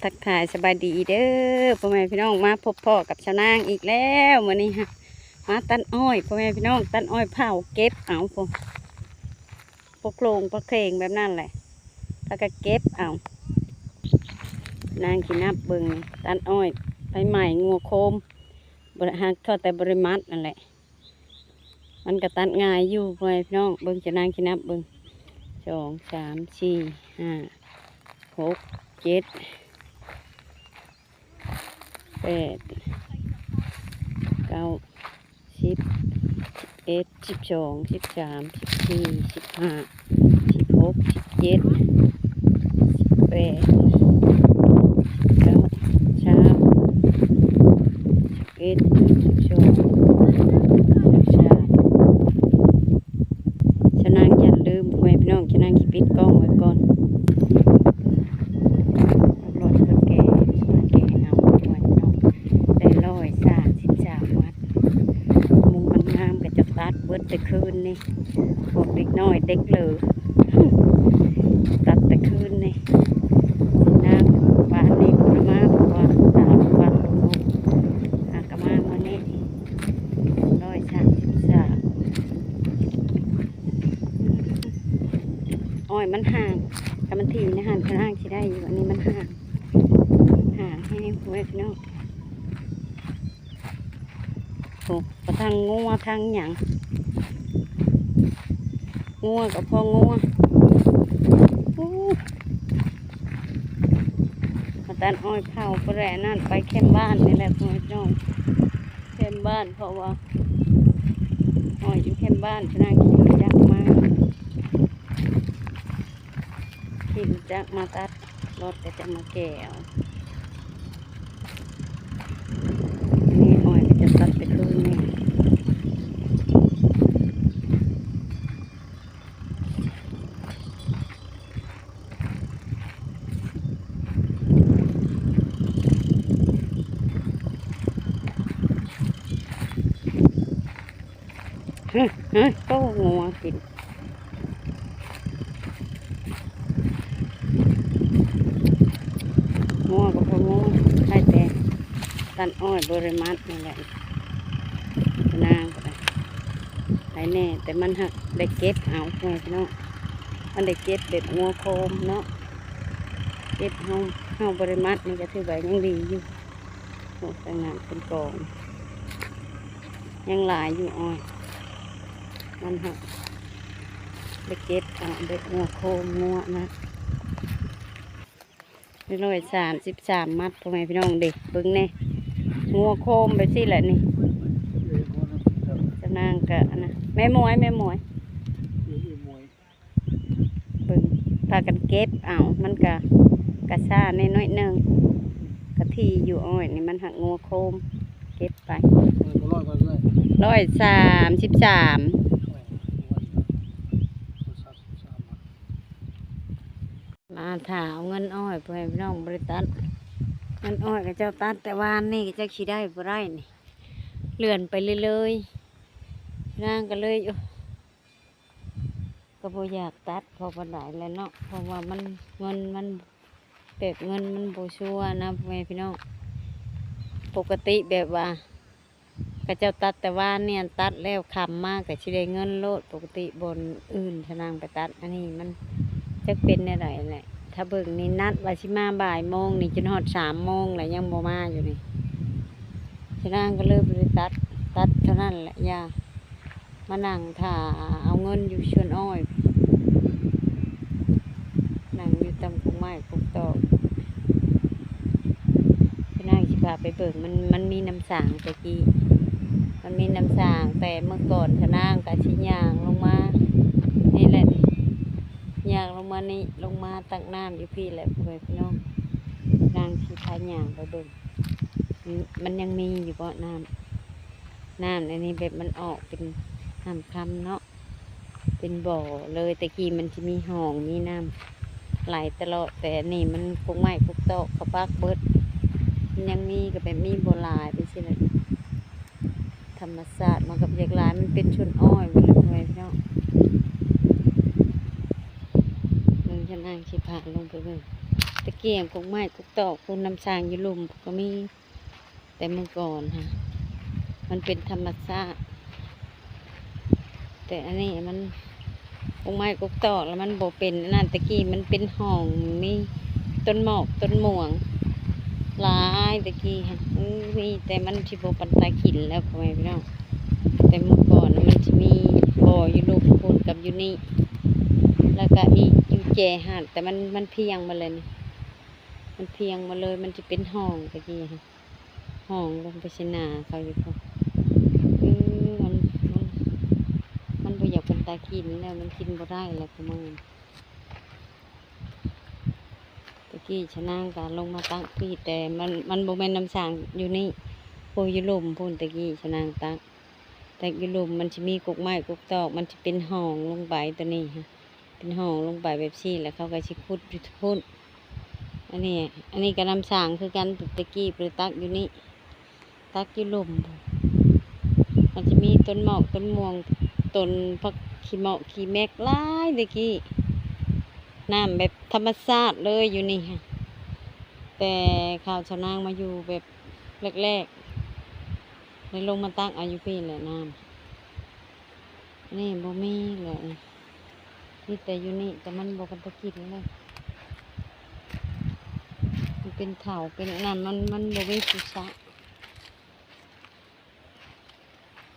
ທັກທາຍສະບາຍດີເດີພໍ່ແມ່ພີ່ນ້ອງ ມາພົບພໍ້ກັບຊາວນາງອີກແລ້ວ. ມື້ນີ້ຮະ ມາຕັດອ້ອຍພໍ່ແມ່ພີ່ນ້ອງ ຕັດອ້ອຍເຜົາ ເກັບເອົາພຸ້ນ ພວກໂຂງພວກເຂງແບບນັ້ນແຫຼະ ພາກັນເກັບເອົາ. ນາງຊິນັບເບິ່ງ ຕັດອ້ອຍໄຟໄໝ້ງົວໂຄມ ບໍ່ໄດ້ ຫາກເຂົ້າແຕ່ບໍ່ໄດ້ມັດນັ້ນແຫຼະ ມັນກໍຕັດງ່າຍຢູ່ພໍ່ແມ່ພີ່ນ້ອງ. ເບິ່ງ ຊາວນາງຊິນັບເບິ່ງ ສອງ ສາມ ສີ່ ຫ້າ ຫົກ ເຈັດ ແປດ ເກົ້າ ສິບ ສິບເອັດ ສິບສອງ ສິບສາມ ສິບສີ່ ສິບຫ້າ ສິບຫົກ ສິບເຈັດ ສິບແປດ ສິບເກົ້າ ຊາວ ສິບເອັດ ສິບສອງ ສິບສາມ ຊາວນາງຢ້ານລືມ ພໍ່ແມ່ພີ່ນ້ອງ ຊາວນາງຊິປິດກ້ອງໄວ້ກ່ອນ. ເອົາລົດມາແກະ ມາແກະເອົາ ພໍ່ແມ່ພີ່ນ້ອງ ໄດ້ຮ້ອຍສາມສິບສາມມັດ. ໝູ່ມັນງາມ ເຂົາເຈົ້າຕັດເບິດແຕ່ຄືນນີ້ ພວກເດັກນ້ອຍເດັກເຫຼີ ຕັດແຕ່ຄືນນີ້. ນາງວານນີ້ບໍ່ໄດ້ມາ ເພາະວ່າຕາມວັດລົງ ຫາກະມາມື້ນີ້ ຮ້ອຍສາມສິບສາມ. ອ້ອຍມັນຫ່າງ ຖ້າມັນຖີ່ນະຫັ້ນ ຂ້າງລ່າງຊິໄດ້ຢູ່ ອັນນີ້ມັນຫ່າງ ຫ່າງແຮງ ພໍ່ແມ່ພີ່ນ້ອງ. ໂອ້ ກະທັງງົວທັງຫຍັງ ງົວກະພໍງົວ. ໂອ້ ມາຕັດອ້ອຍເຜົາ ບໍ່ໄດ້ອັນນັ້ນ ໄປແຄມບ້ານນີ້ແຫຼະ ພໍ່ແມ່ພີ່ນ້ອງ ແຄມບ້ານ ເພາະວ່າອ້ອຍຢູ່ແຄມບ້ານ ຊາວນາງຂີ່ລົດຈັກມາ ຂີ່ລົດຈັກມາຕັດ ລົດກໍຈະມາແກ່ເອົາ. ນີ້ອ້ອຍກໍຈະຕັດແຕ່ຄືນນີ້. ຮຶ ຮຶ ໂອ້ ງົວກິນ ງົວກໍບໍ່ງົວ ໃຄແຕ່ຕັດອ້ອຍບໍ່ໄດ້ມັດນີ້ແຫຼະ ນາງກໍໄດ້ ໃຄແນ່ ແຕ່ມັນຫາກໄດ້ເກັບເອົາ ພໍ່ແມ່ພີ່ນ້ອງ ມັນໄດ້ເກັບແບບງົວໂຄມເນາະ ເກັບເຮົາ ເຮົາບໍ່ໄດ້ມັດນີ້ກໍຖືວ່າຍັງດີຢູ່. ໂອ້ ຕັ້ງນ້ຳເປັນກອງ ຍັງຫຼາຍຢູ່ອ້ອຍ ມັນຫາກໄດ້ເກັບເອົາແບບງົວໂຄມງົວນະ ໄດ້ຮ້ອຍສາມສິບສາມມັດ ພໍ່ແມ່ພີ່ນ້ອງເດ້ ເບິ່ງແນ່ ງົວໂຄມແບບຊີ້ແຫຼະນີ້. ຊາວນາງກະອັນນະ ແມ່ໝວຍ ແມ່ໝວຍ ເບິ່ງ ພາກັນເກັບເອົາ ມັນກະ ກະຊ້າແດ່ໜ້ອຍໜຶ່ງ ກະຖີ່ຢູ່ ອ້ອຍນີ້ມັນຫາກງົວໂຄມ ເກັບໄປ ຮ້ອຍສາມສິບສາມ ມາຖ້າເອົາເງິນອ້ອຍ ພໍ່ແມ່ພີ່ນ້ອງ ບໍ່ໄດ້ຕັດ ເງິນອ້ອຍເຂົາເຈົ້າຕັດແຕ່ວານນີ້ ຈັກຊິໄດ້ບໍ່ໄດ້ນີ້ ເລື່ອນໄປເລື້ອຍໆ ນາງກໍເລີຍ ໂອ້ ກໍບໍ່ຢາກຕັດພໍປານໃດແຫຼະເນາະ ເພາະວ່າມັນ ເງິນມັນ ແບບເງິນມັນບໍ່ຊົວນະ ພໍ່ແມ່ພີ່ນ້ອງ. ປົກກະຕິແບບວ່າເຂົາເຈົ້າຕັດແຕ່ວານນີ້ ອັນຕັດແລ້ວຄ່ຳມາກໍຊິໄດ້ເງິນໂລດ ປົກກະຕິບ່ອນອື່ນ ຊາວນາງໄປຕັດ ອັນນີ້ມັນຈັກເປັນແນວໃດແຫຼະ. ຖ້າເບິ່ງນີ້ ນັດວ່າຊິມາບ່າຍໂມງນີ້ ຈົນຮອດສາມໂມງແລ້ວ ຍັງບໍ່ມາຢູ່ນີ້ ຊາວນາງກໍເລີຍບໍ່ໄດ້ຕັດ ຕັດເທົ່ານັ້ນແຫຼະ ຢ່າ ມານັ່ງຖ້າເອົາເງິນຢູ່ສວນອ້ອຍ ນັ່ງຢູ່ຕຳກົກໄມ້ກົກຕອກ. ຊາວນາງຊິພາໄປເບິ່ງ ມັນ ມັນມີນ້ຳສາງແຕ່ກີ້ ມັນມີນ້ຳສາງແຕ່ເມື່ອກ່ອນ ຊາວນາງກໍຊິຍ່າງລົງມານີ້ແຫຼະ ຍ່າງລົງມານີ້ ລົງມາຕັກນ້ຳຢູ່ພີ້ແຫຼະ ພໍ່ແມ່ພີ່ນ້ອງ. ນາງຊິພາຍ່າງໄປເບິ່ງ ມັນ ມັນຍັງມີຢູ່ບໍ່ນ້ຳ ນ້ຳໃນນີ້ແບບມັນອອກເປັນຫ້າມຄຳເນາະ ເປັນບໍ່ເລີຍ. ແຕ່ກີ້ມັນຊິມີຮ່ອງ ມີນ້ຳໄຫຼຕະຫຼອດ ແຕ່ອັນນີ້ມັນກົກໄມ້ກົກຕອກເຂົາປັກເບິດ ມັນຍັງມີກໍແບບມີບໍ່ຫຼາຍໄປຊີ້ແຫຼະ. ທຳມະຊາດມັນກໍບໍ່ຢາກຫຼາຍ ມັນເປັນຊົນອ້ອຍໝົດແລ້ວ ພໍ່ແມ່ພີ່ນ້ອງ. ເບິ່ງ ຊາວນາງຊິພາລົງໄປເບິ່ງ ຕະກີ້ ກົກໄມ້ກົກຕອກ ປູນນ້ຳສ້າງຢູ່ລຸ່ມກໍມີ ແຕ່ເມື່ອກ່ອນຫັ້ນ ມັນເປັນທຳມະຊາດ. ແຕ່ອັນນີ້ມັນ ກົກໄມ້ກົກຕອກ ແລ້ວມັນບໍ່ເປັນອັນນັ້ນ. ແຕ່ກີ້ມັນເປັນຮ່ອງ ມີຕົ້ນໝອກຕົ້ນມ່ວງຫຼາຍ. ແຕ່ກີ້ຫັ້ນ ເອີ ມີ ແຕ່ມັນຊິບໍ່ປັນຕາກິນແລ້ວ ພໍ່ແມ່ພີ່ນ້ອງ. ແຕ່ເມື່ອກ່ອນມັນຊິມີບໍ່ຢູ່ລຸ່ມພຸ້ນກັບຢູ່ນີ້ ແລ້ວກະອີກຢູ່ແຈຫັ້ນ ແຕ່ມັນ ມັນພຽງໝົດແລ້ວນີ້ ມັນພຽງໝົດເລີຍ. ມັນຊິເປັນຮ່ອງ ແຕ່ກີ້ຫັ້ນ ຮ່ອງລົງໄປໃສ່ນາເຂົາຢູ່ພຸ້ນ. ເອີ ມັນ ມັນ ມັນບໍ່ຢາກປັນຕາກິນແລ້ວ ມັນກິນບໍ່ໄດ້ແລ້ວ ຂອງມັນ. ແຕ່ກີ້ຊະນາງກະລົງມາຕັກພີ້ ແຕ່ມັນ ມັນບໍ່ແມ່ນນ້ຳສ້າງຢູ່ນີ້ ໂອ້ ຢູ່ລຸ່ມພຸ້ນ. ແຕ່ກີ້ຊະນາງຕັກ ແຕ່ຢູ່ລຸ່ມມັນຊິມີກົກໄມ້ກົກຕອກ ມັນຊິເປັນຮ່ອງລົງໄປ ໂຕນີ້ຫັ້ນ ເປັນຮ່ອງລົງໄປແບບຊີ້ ແລ້ວເຂົາກໍຊິຂຸດຢູ່ພຸ້ນ. ອັນນີ້ ອັນນີ້ກໍນ້ຳສ້າງຄືກັນ ແຕ່ກີ້ໄປຕັກຢູ່ນີ້ ຕັກຢູ່ລຸ່ມ ມັນຈະມີຕົ້ນໝອກຕົ້ນມ່ວງ ຕົ້ນຜັກຂີ້ເໝາະຂີ້ແມັກຫຼາຍແຕ່ກີ້ ນ້ຳແບບທຳມະຊາດເລີຍຢູ່ນີ້. ແຕ່ຄາວຊາວນາງມາຢູ່ແບບແລກໆ ໄດ້ລົງມາຕັກເອົາຢູ່ພີ້ແຫຼະນ້ຳ ນີ້ບໍ່ມີແຫຼະ ມີແຕ່ຢູ່ນີ້ ແຕ່ມັນບໍ່ເປັນຕາກິນເລີຍ ມັນເປັນເຖົ້າເປັນອັນນັ້ນ ມັນ ມັນບໍ່ມີຜູ້ສະ.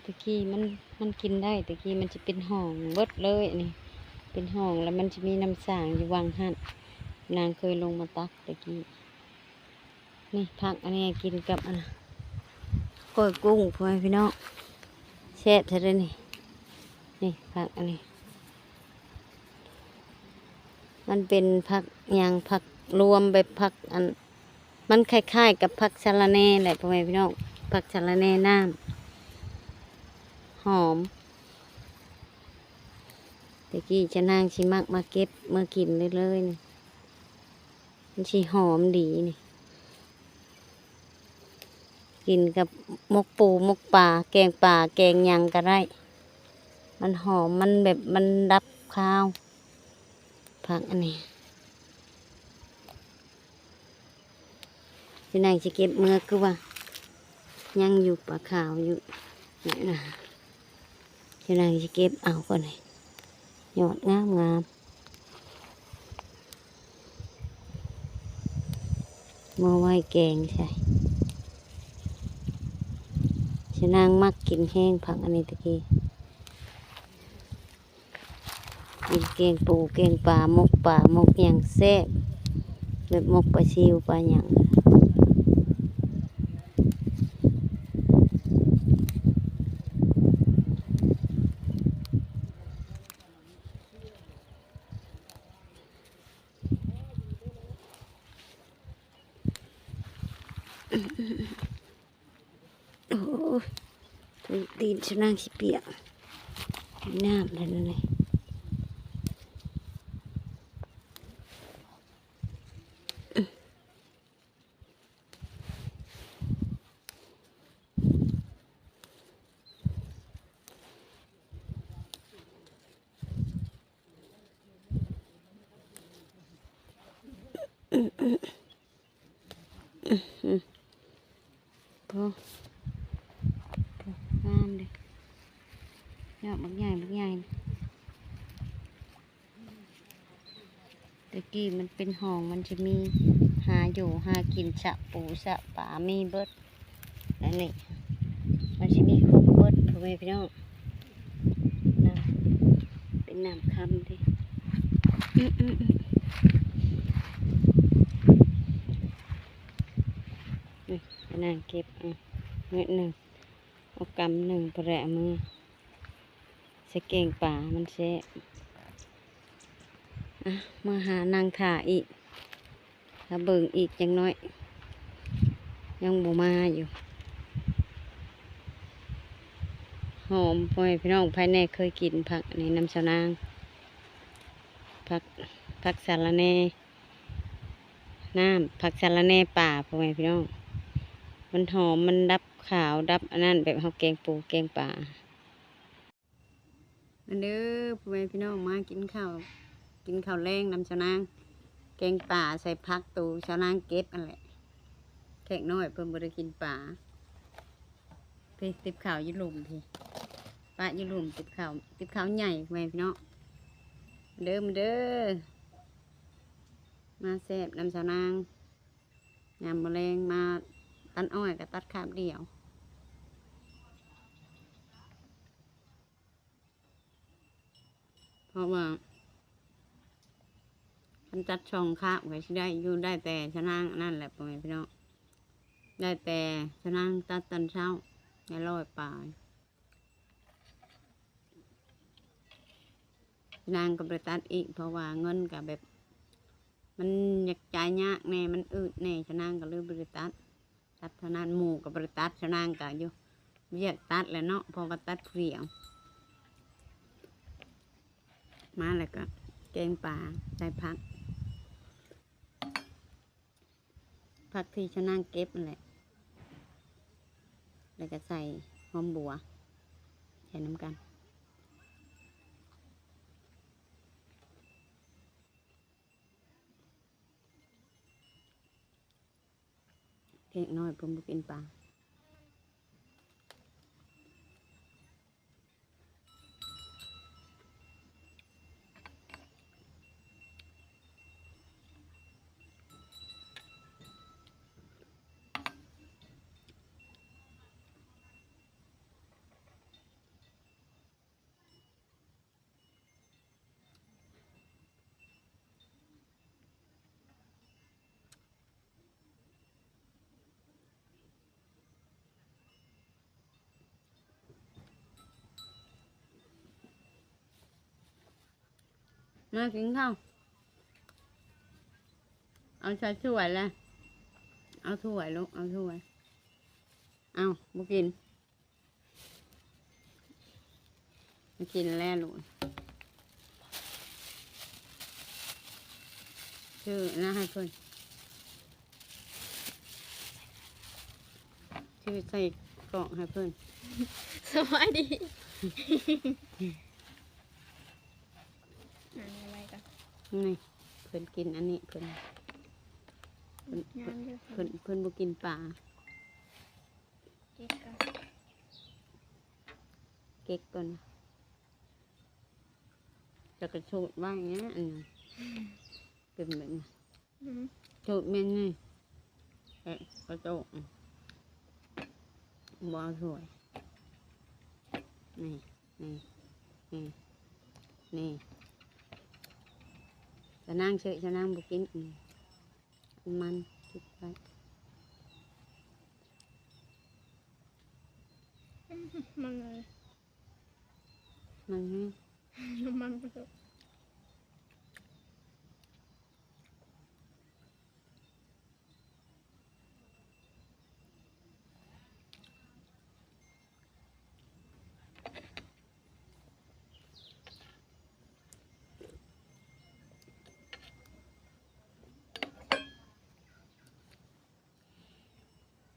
ແຕ່ກີ້ມັນ ມັນກິນໄດ້ ແຕ່ກີ້ມັນຈະເປັນຮ່ອງເບິດເລີຍ ອັນນີ້ເປັນຮ່ອງ ແລ້ວມັນຈະມີນ້ຳສ້າງຢູ່ຫວ່າງຫັ້ນ ນາງເຄີຍລົງມາຕັກແຕ່ກີ້. ນີ້ ຜັກອັນນີ້ກິນກັບອັນກ້ອຍກຸ້ງ ພໍ່ແມ່ພີ່ນ້ອງ ແຊບແທ້ເດ້ນີ້. ນີ້ ຜັກອັນນີ້ ມັນເປັນຜັກຫຍັງ ຜັກລວມ ແບບຜັກອັນ ມັນຄ້າຍໆກັບຜັກສະລະແໜ່ແຫຼະ ພໍ່ແມ່ພີ່ນ້ອງ ຜັກສະລະແໜ່ນ້ຳ ຫອມ. ແຕ່ກີ້ຊະນາງຊິມັກມາເກັບເມືອກິນເລີຍໆ ນີ້ ມັນຊິຫອມດີນີ້ ກິນກັບໝົກປູໝົກປາ ແກງປາ ແກງຫຍັງກໍໄດ້ ມັນຫອມ ມັນແບບ ມັນດັບຄາວ ຜັກອັນນີ້. ຊິນັ່ງຊິເກັບເມືອ ຄືວ່າຍັງຢູ່ປາຂາວຢູ່ນີ້ນະ ຊິນັ່ງຊິເກັບເອົາກ່ອນນີ້ ຍອດງາມໆ ເມືອໄວ້ແກງໃສ່. ຊິນັ່ງມັກກິນແຮງຜັກອັນນີ້ຕະກີ້. ກິນແກງປູແກງປາ ໝົກປາ ໝົກຫຍັງແຊບ ແບບໝົກປາຊິວປາຫຍັງ. ໂອ້ຍ ຕີນຊະນາງຊິປຽກ ມີນ້ຳແລ້ວນັ້ນເລີຍ. ພໍ ງາມເດ້ ຍອດບັກໃຫຍ່ ບັກໃຫຍ່. ແຕ່ກີ້ມັນເປັນຮ່ອງ ມັນຈະມີຫາຢູ່ຫາກິນ ສະປູສະປາ ມີເບິດ. ອັນນີ້ມັນຊິມີຄົບເບິດ ພໍ່ແມ່ພີ່ນ້ອງ ນ້ຳ ເປັນນ້ຳຄຳເດ້. ອື ອື ອື ນີ້ ໄປນັ່ງເກັບ ອື ໜ້ອຍໜຶ່ງ ເອົາກຳໜຶ່ງ ພໍໄດ້ເອົາເມືອ ໃສ່ແກງປາ ມັນແຊບ. ອ່ະ ມາຫານັ່ງຖ້າອີກ ຖ້າເບິ່ງອີກຈັກໜ້ອຍ ຍັງບໍ່ມາຢູ່. ຫອມ ພໍ່ແມ່ພີ່ນ້ອງ ໃຜແດ່ເຄີຍກິນຜັກອັນນີ້ນຳຊາວນາງ ຜັກ ຜັກສະລະແໜ່ນ້ຳ ຜັກສະລະແໜ່ປ່າ ພໍ່ແມ່ພີ່ນ້ອງ ມັນຫອມ ມັນດັບຂາວ ດັບອັນນັ້ນ ແບບເຮົາແກງປູແກງປາ. ມາເດີ ພໍ່ແມ່ພີ່ນ້ອງ ມາກິນເຂົ້າ ກິນເຂົ້າແລງນຳຊາວນາງ. ແກງປາໃສ່ຜັກໂຕຊາວນາງເກັບຫັ້ນແຫຼະ. ແຂກນ້ອຍເພິ່ນບໍ່ໄດ້ກິນປາ. ພີ້ ຕິບເຂົ້າຢູ່ລຸ່ມພີ້ ປະຢູ່ລຸ່ມ ຕິບເຂົ້າ ຕິບເຂົ້າໃຫຍ່ແມ່ພີ່ນ້ອງ. ເດີ ມາເດີ ມາແຊບນຳຊາວນາງ. ຍາມມື້ແລງມາຕັດອ້ອຍກໍຕັດຄາບດຽວ ເພາະວ່າຄັນຕັດສອງຄາບກໍຊິໄດ້ຢູ່ ໄດ້ແຕ່ຊາວນາງອັນນັ້ນແຫຼະ ພໍ່ແມ່ພີ່ນ້ອງ. ໄດ້ແຕ່ຊາວນາງຕັດຕອນເຊົ້າໄດ້ຮ້ອຍປາຍ. ຊາວນາງກໍບໍ່ໄດ້ຕັດອີກ ເພາະວ່າເງິນກໍແບບ ມັນຢາກຈ່າຍຍາກແດ່ ມັນອືດແດ່ ຊາວນາງກໍເລີຍບໍ່ໄດ້ຕັດ. ຕັດເທົ່ານັ້ນ ໝູ່ກໍບໍ່ໄດ້ຕັດ ຊາວນາງກໍຢູ່ວຽກຕັດແຫຼະເນາະ ເພາະວ່າຕັດຜູ້ດຽວ. ມາແລ້ວກໍແກງປາໃສ່ຜັກ ຜັກທີ່ຊາວນາງເກັບຫັ້ນແຫຼະ ແລ້ວກໍໃສ່ຫອມບົວ ໃສ່ນຳກັນ. ເດັກນ້ອຍເພິ່ນບໍ່ກິນປາ. ມາກິນເຂົ້າ ເອົາໃສ່ຖ້ວຍແລ້ວ ເອົາຖ້ວຍລູກ ເອົາຖ້ວຍ ເອົາ ບໍ່ກິນ. ມາກິນແລ້ວລູກ ຊື້ອັນນັ້ນໃຫ້ເພິ່ນ ຊື້ໄສ້ກອກໃຫ້ເພິ່ນ. ສະບາຍດີ ອັນນີ້ໄວ້ກ່ອນ ນີ້ ເພິ່ນກິນອັນນີ້ ເພິ່ນ ເພິ່ນ ງາມຢູ່ ເພິ່ນ ເພິ່ນບໍ່ກິນປາ. ເກັກກ່ອນ ເກັກກ່ອນ ຈະກະສູດວ່າຫຍັງ ອັນນັ້ນ ເປັນແບບນີ້ ອືມ ສູດແມ່ນນີ້ ແອະ ກະໂຕກ ບໍ່ເອົາຖ້ວຍ ນີ້ ນີ້ ນີ້ ນີ້ ຊາວນາງເຊີ ຊາວນາງບໍ່ກິນ ອືມ ມັນ ເກັບໄວ້ ມັນເລີຍ ມັນ ມັນປະເທດ.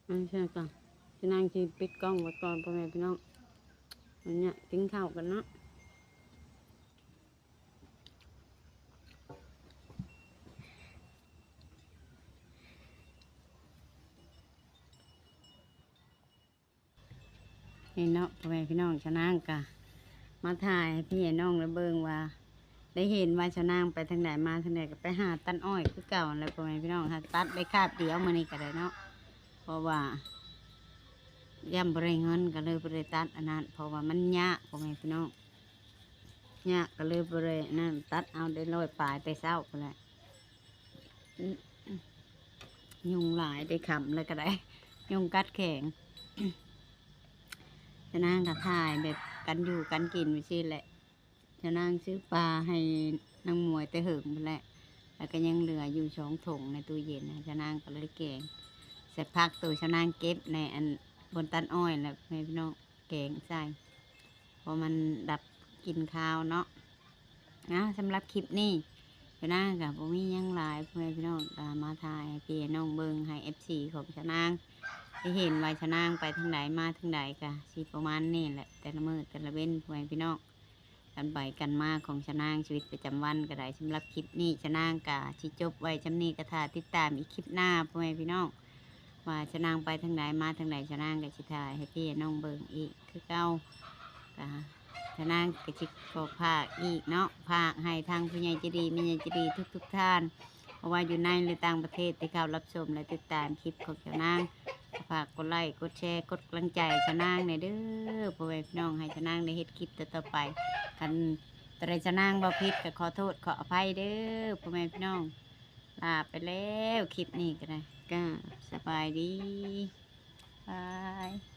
ອັນນີ້ກໍ ຊາວນາງຊິປິດກ້ອງໄວ້ກ່ອນ ພໍ່ແມ່ພີ່ນ້ອງ ອັນນີ້ກິນເຂົ້າກັນເນາະ. ນີ້ເນາະ ພໍ່ແມ່ພີ່ນ້ອງ ຊາວນາງກະມາຖ່າຍໃຫ້ພີ່ໃຫ້ນ້ອງໄດ້ເບິ່ງວ່າ ໄດ້ເຫັນວ່າຊາວນາງໄປທາງໃດມາທາງໃດ ກໍໄປຫາຕັດອ້ອຍຄືເກົ່າຫັ້ນແຫຼະ ພໍ່ແມ່ພີ່ນ້ອງ ຫາຕັດໄດ້ຄາບດຽວມື້ນີ້ກໍໄດ້ເນາະ ເພາະວ່າຢ້ານບໍ່ໄດ້ເງິນ ກໍເລີຍບໍ່ໄດ້ຕັດອັນນັ້ນ ເພາະວ່າມັນຍາກ ພໍ່ແມ່ພີ່ນ້ອງ ຍາກ ກໍເລີຍບໍ່ໄດ້ອັນນັ້ນ ຕັດເອົາໄດ້ຮ້ອຍປາຍແຕ່ເຊົ້າພຸ້ນແຫຼະ. ຍຸງຫຼາຍໄດ້ຄ່ຳແລ້ວກໍໄດ້ ຍຸງກັດແຂງ. ຊາວນາງກໍຖ່າຍແບບການຢູ່ການກິນໄວ້ຊີ້ແຫຼະ. ຊາວນາງຊື້ປາໃຫ້ນາງໝວຍແຕ່ເຫິງພຸ້ນແຫຼະ ແລ້ວກໍຍັງເຫຼືອຢູ່ສອງຖົງໃນຕູ້ເຢັນນະ. ຊາວນາງກໍເລີຍແກງໃສ່ຜັກໂຕຊາວນາງເກັບໃນອັນບ່ອນຕັດອ້ອຍແຫຼະ ໃຫ້ພີ່ນ້ອງ ແກງໃສ່ ເພາະມັນດັບກິ່ນຄາວເນາະ. ເອົາ ສຳລັບຄລິບນີ້ ຊາວນາງກໍບໍ່ມີຫຍັງຫຼາຍ ພໍ່ແມ່ພີ່ນ້ອງ ກໍມາຖ່າຍໃຫ້ພີ່ໃຫ້ນ້ອງເບິ່ງ ໃຫ້ເອັຟຊີຂອງຊາວນາງໄດ້ເຫັນວ່າຊາວນາງໄປທາງໃດມາທາງໃດ ກໍຊິປະມານນີ້ແຫຼະ ແຕ່ລະມື້ແຕ່ລະເວັນ ພໍ່ແມ່ພີ່ນ້ອງ. ກັນໄປກັນມາຂອງຊະນາງ ຊີວິດປະຈຳວັນກໍໄດ້. ສຳລັບຄລິບນີ້ຊະນາງກໍຊິຈົບໄວ້ສ່ຳນີ້ ກໍຖ້າຕິດຕາມອີກຄລິບໜ້າ ພໍ່ແມ່ພີ່ນ້ອງ ວ່າຊະນາງໄປທາງໃດມາທາງໃດ ຊະນາງກໍຊິຖ່າຍໃຫ້ພີ່ໃຫ້ນ້ອງເບິ່ງອີກຄືເກົ່າ. ກໍຊະນາງກໍຊິຂໍຝາກອີກເນາະ ຝາກໃຫ້ທາງຜູ້ໃຫຍ່ໃຈດີ ແມ່ໃຫຍ່ໃຈດີທຸກໆທ່ານ ບໍ່ວ່າຢູ່ໃນ ຫຼື ຕ່າງປະເທດ ທີ່ເຂົ້າຮັບຊົມ ແລະ ຕິດຕາມຄລິບຂອງຊະນາງ ກໍຝາກກົດໄລ້ ກົດແຊ ກົດກຳລັງໃຈຊະນາງແດ່ເດີ ພໍ່ແມ່ພີ່ນ້ອງ ໃຫ້ຊະນາງໄດ້ເຮັດຄລິບຕໍ່ໆໄປ. ຄັນຕົວໃດຊະນາງເວົ້າຜິດກໍຂໍໂທດຂໍອະໄພເດີ ພໍ່ແມ່ພີ່ນ້ອງ. ລາໄປແລ້ວ ຄລິບນີ້ກໍໄດ້ ກາບສະບາຍດີ ບາຍ.